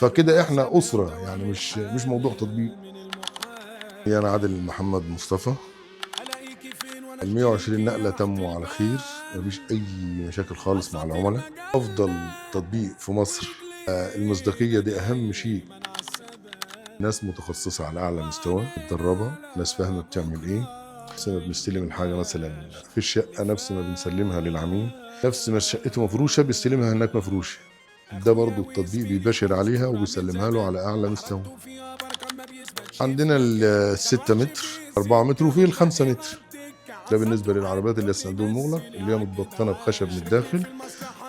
فكده احنا اسره، يعني مش موضوع تطبيق. انا عادل محمد مصطفى. ال 120 نقله تموا على خير، مفيش اي مشاكل خالص مع العملاء. افضل تطبيق في مصر. المصداقية دي اهم شيء. ناس متخصصة على اعلى مستوى، متدربه، ناس فاهمه بتعمل ايه. نفس ما بنستلم الحاجة مثلا في الشقه، نفس ما بنسلمها للعميل، نفس ما شقته مفروشه بيستلمها هناك مفروشه. ده برضو التطبيق بيباشر عليها وبيسلمها له على اعلى مستوى. عندنا ال6 متر، 4 متر، وفيه ال5 متر. ده بالنسبة للعربيات اللي الصندوق المغلق، اللي هي متبطنه بخشب من الداخل،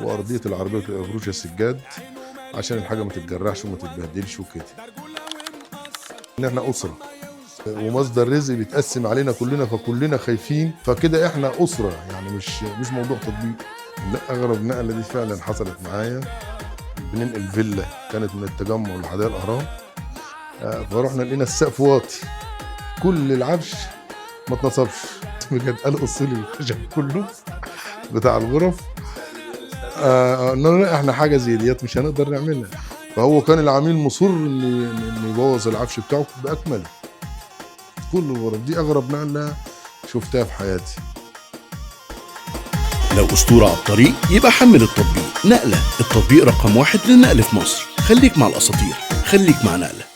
وارضيه العربية بتبقى مفروشه سجاد عشان الحاجة ما تتجرحش وما تتبهدلش وكده. ان احنا اسره ومصدر رزق بيتقسم علينا كلنا، فكلنا خايفين. فكده احنا اسره، يعني مش موضوع تطبيق. لا، اغرب نقله دي فعلا حصلت معايا. بننقل فيلا كانت من التجمع لحدائق الاهرام، فروحنا لقينا السقف واطي، كل العفش ما اتنصبش بجد. قال قص لي الخشب كله بتاع الغرف. لا، احنا حاجة زي ديت مش هنقدر نعملها. فهو كان العميل مصر ان يبوظ العفش بتاعه باكمله، كل الغرف. دي اغرب نقله شفتها في حياتي. لو أسطورة على الطريق يبقى حمل التطبيق نقلة، التطبيق رقم 1 للنقل في مصر. خليك مع الأساطير، خليك مع نقلة.